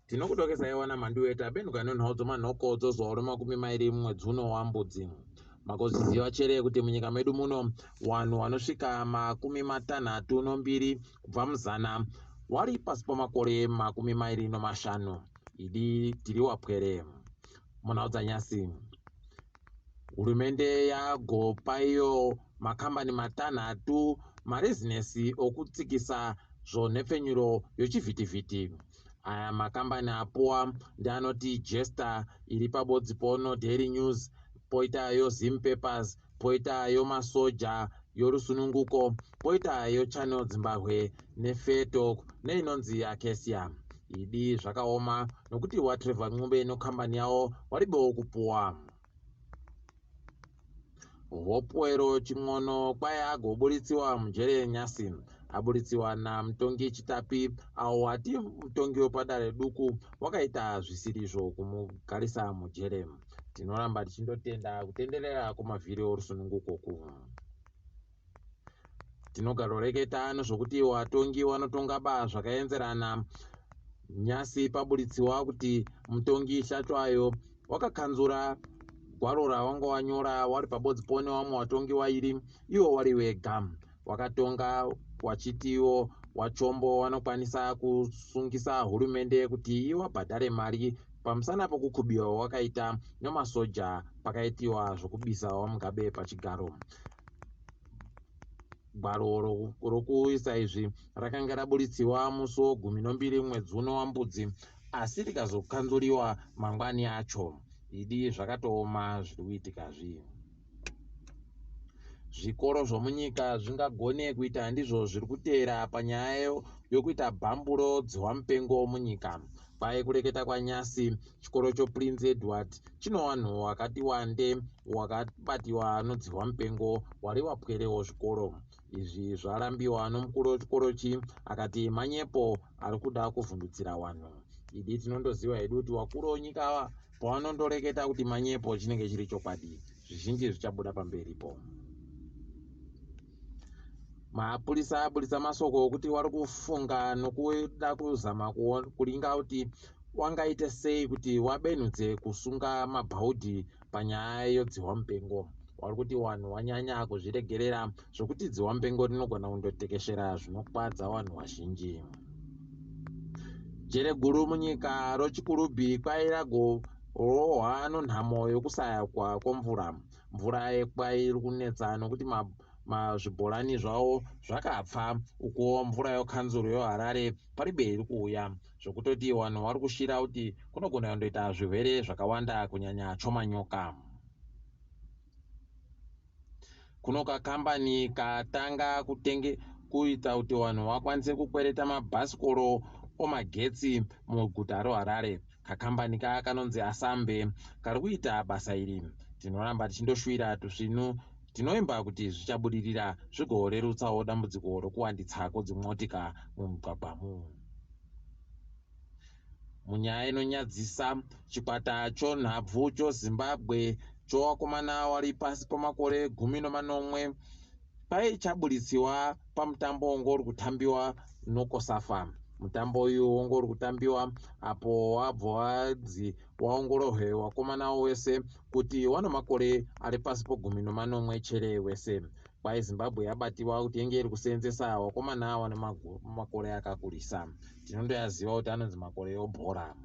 Tinokudokesai wana Mhanduwe tabenuka nenhau dzomanhoko dzozuva remakumi mairi mumwedzi uno waMbudzi. Makozviziva chere kuti munyika medu muno vanhu vanosvika 62 kubva muzana wari pasi pamakore 25. Idi tiri wapwere. Munhau dzanyasi, hurumende yagopa iyo makambani matanhatu marezinesi okutsikisa zvonhepfenyuro yochivhitivhiti. Aya makambani apuwa ndeanoti Jester iri pabodzi pono Daily News, poita yoZimpapers, poita yoMasoja yoRusununguko, poita yoChannel Dzimbahwe neFairtalk neinonzi Acacia. Idi zvakaoma nokuti waTrevor Ncube nokambani yawo waribewo kupuwa. Hopewell Chin'ono kwai agoburitsiwa mujere nyasi aburitsiwa namutongi Chitapi awo wati mutongi wepadare duku wakaita zvisirizvo kumugarisa mujere. Tinoramba tichindotenda kutenderera kwemavhiri orusununguko ku. Tinogaroreketa nezvokuti watongi wanotonga ba zvakaenzerana. Nyasi paburitsiwa kuti mutongi Hlatshwayo wakakanzura gwaro rawanga wanyora wari pabodzi pone wamwe watongi wairi iwo wari wega. Wakatonga wachitiwo wachombo wanokwanisa kusungisa hurumende kuti iwabhadhare mari pamusana pokukubiwa wakaita nemasoja pakaitiwa zvokubisa waMugabe pachigaro. Gwaro rokuisa izvi rakanga raburitsiwa musi wogumi nombiri mwedzi uno waMbudzi asi rikazokanzuriwa mangwani acho. Idi zvakatooma zviri kuitika zvi. Zvikoro zvomunyika zvingagone kuita ndizvo zviri kuteera panyaya yokuita bhambulo dzihwamupengo munyika. Kwai kureketa kwaNyasi, chikoro choPrince Edward chino wanhu wakati wande wakabatiwa nodzihwamupengo wari wapwerewo zvikoro. Izvi zvarambiwa nomukuru wechikoro chi akati manyepo ari kuda kuvhundutsira wanhu. Idi tinondoziva hedu kuti wakuru wenyika ava pavanondoreketa kuti manyepo chinenge chiri chokwadi. Zvizhinji zvichabuda pamberipo. Mapurisa aburitsa masoko okuti wari kufunga nokuda kuzama kuringa kuti wangaite sei kuti wabenhudze kusunga mabhaudhi panyaya yodzihwa mupengo. Wari kuti wanhu wanyanya kuzviregerera zvokuti dzihwa mupengo rinogona kundotekeshera zvinokwadza wanhu wazhinji. Jere guru munyika roChikurubi kwai ragorohwa nonhamo yokusayakwa kwomvura. Mvura yekwai iri kunetsa nokuti zvibhorani zvawo zvakapfa ukuwo mvura yokanzuru yoHarare paribe iri kuuya zvokutoti vanhu vari kushira kuti kunogona kundoita zvirwere zvakawanda kunyanya chomanyoka. Kuno kakambani katanga kutenge kuita kuti vanhu vakwanise kukwereta mabhasikoro omagetsi muguta roHarare. Kakambani ka kanonzi Asambe kari kuita basa iri. Tinoramba tichindoshuwira tusvinu tinoimba kuti zvichabudirira zvigorerutsawo dambudziko rokuwanditsa kwodzimotika mumigwagwamu. Munyaya inonyadzisa, chikwata chonhabvu choZimbabwe chovakomana vari pasi pamakore 17 kwai chaburitsiwa pamutambo wonge uri kutambiwa noCosafa. Mutambo uyu wonge uri kutambiwa apo wabva wanzi waongororwe vakomana wese kuti wane makore ari pasi pogumi nomanomwe chere wese. Kwai Zimbabwe yabatiwa kuti yenge iri kuseenzesa vakomana vane makore akakurisa. Tinondoyaziva kuti anonzi makore obhora.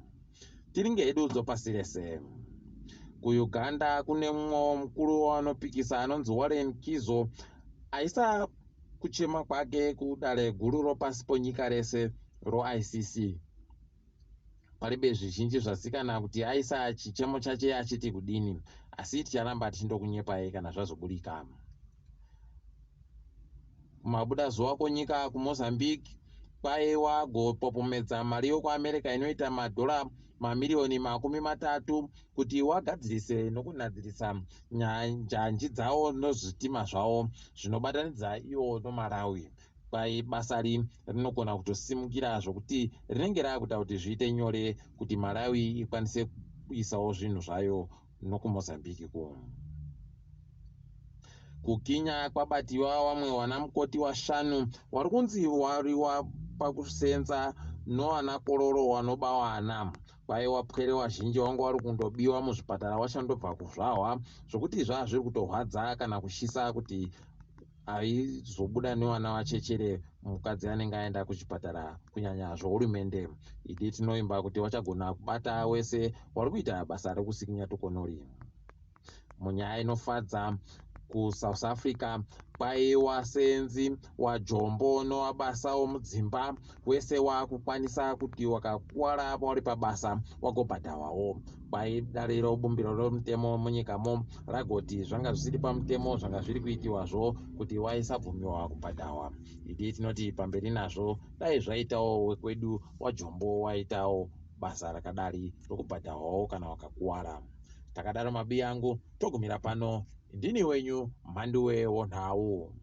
Tiringe hedu dzopasi rese. KuUganda kune mumwe mukuru wanopikisa anonzi Warren Kizo aisa kuchema kwake kudare guru ropasi ponyika rese roICC. Paribe zvizhinji zvasikana kuti aisa chichemo chache achiti kudini, asi ticharamba tichindokunyepai kana zvazoburika. Kumabuda zuva kwenyika kuMozambique kwaiwa gopopomedza mari yokuAmerica inoita madhora mamiriyoni 30 kuti wagadzirise nokunadzirisa njanji dzawo nozvitima zvawo zvinobatanidza iwo noMalawi. Kwai basa ri rinogona kutosimukira zvokuti rinenge rakuita kuti zviite nyore kuti Malawi ikwanise kuisawo zvinhu zvayo nokuMozambique ku. KuKenya kwabatiwa wamwe wanamukoti washanu wari kunzi wari pakusenza noanakororo wanoba wana. Kwai wapwere wazhinji wanga wari kundobiwa muzvipatara wachandobva kuzvahwa, zvokuti zvaa zviri kutorwadza kana kushisa kuti aizobuda newana wachechere mukadzi anenge aenda kuchipatara, kunyanya zvohurumende. Idi tinoimba kuti wachagona kubata wese wari kuita basa rekusikinya tokonori. Munyaya inofadza, kuSouth Africa kwai wasenzi wajombo nowabasa womudzimba wese waakukwanisa kuti wakakuwara wari pabasa wagobhadharwawo. Kwai dare robumbiro romutemo munyikamo ragoti zvanga zvisiri pamutemo zvanga zviri kuitiwazvo kuti waisabvumiwa kubhadharwa. Idi tinoti pamberi nazvo, dai zvaitawo wekwedu wajombo waitawo basa rakadari rokubhadharwawo kana wakakuwara. Takadaro mabi angu, togumira pano. Ndini wenyu Mhanduwe wonhau.